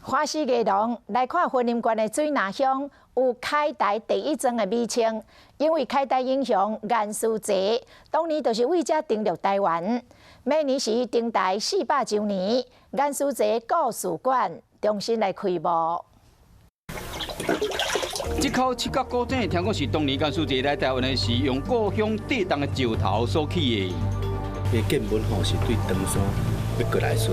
華視藝廊來看雲林縣的水林鄉有開台第一莊的美稱，因為開台英雄顏書濟當年就是為遮登陸台灣。明年是登台400週年，顏書濟故事館重新來開幕。這口七角古井，聽講是當年顏書濟來台灣的時，用故鄉地動的石頭所起的。伊見聞吼是對長山欲過來時，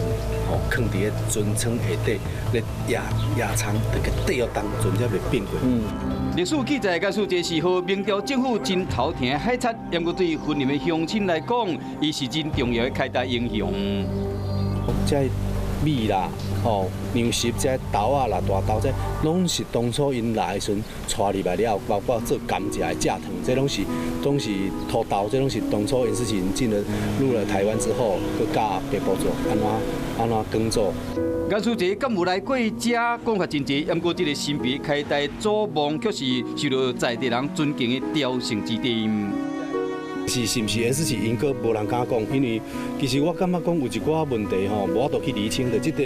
吼囥佇咧船艙下底咧壓壓艙，這個底予重，船才袂變過。歷史記載，顏書濟是予明朝政府真頭疼的海賊，毋過對雲林的鄉親來講，伊是真重要的開台英雄。這米啦，吼糧食這豆仔啦、大豆這，攏是當初𪜶來的時陣帶入來了，包括做甘蔗的蔗糖，這攏是土豆，這攏是當初顏思齊進了入了台灣之後，閣教爸母做按怎按怎耕作。顏書濟敢有來過遮講法真濟，毋過這个神秘開台祖墓，卻是受到在地人尊敬的朝聖之地。是毋是顏思齊𪜶閣無人敢講，因為其實我感覺講有一寡問題吼，無法度去釐清的。這個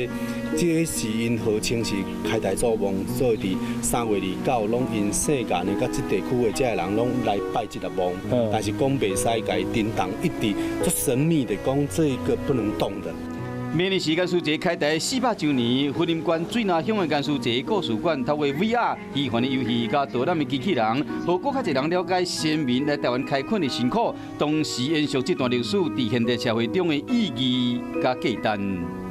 是𪜶號稱是開台祖墓，所以佇3月29攏𪜶姓顏的佮這地區的這个人攏來拜這个墓，但是講袂使共伊震動，一直足神秘的講這個不能動的。明年是顏書濟開台400週年，雲林縣水林鄉的顏書濟故事館透過 VR 虛幻的遊戲佮導覽的機器人，予閣較濟人了解先民來台灣開墾的辛苦，同時延續這段歷史佇現代社會中的意義佮價值。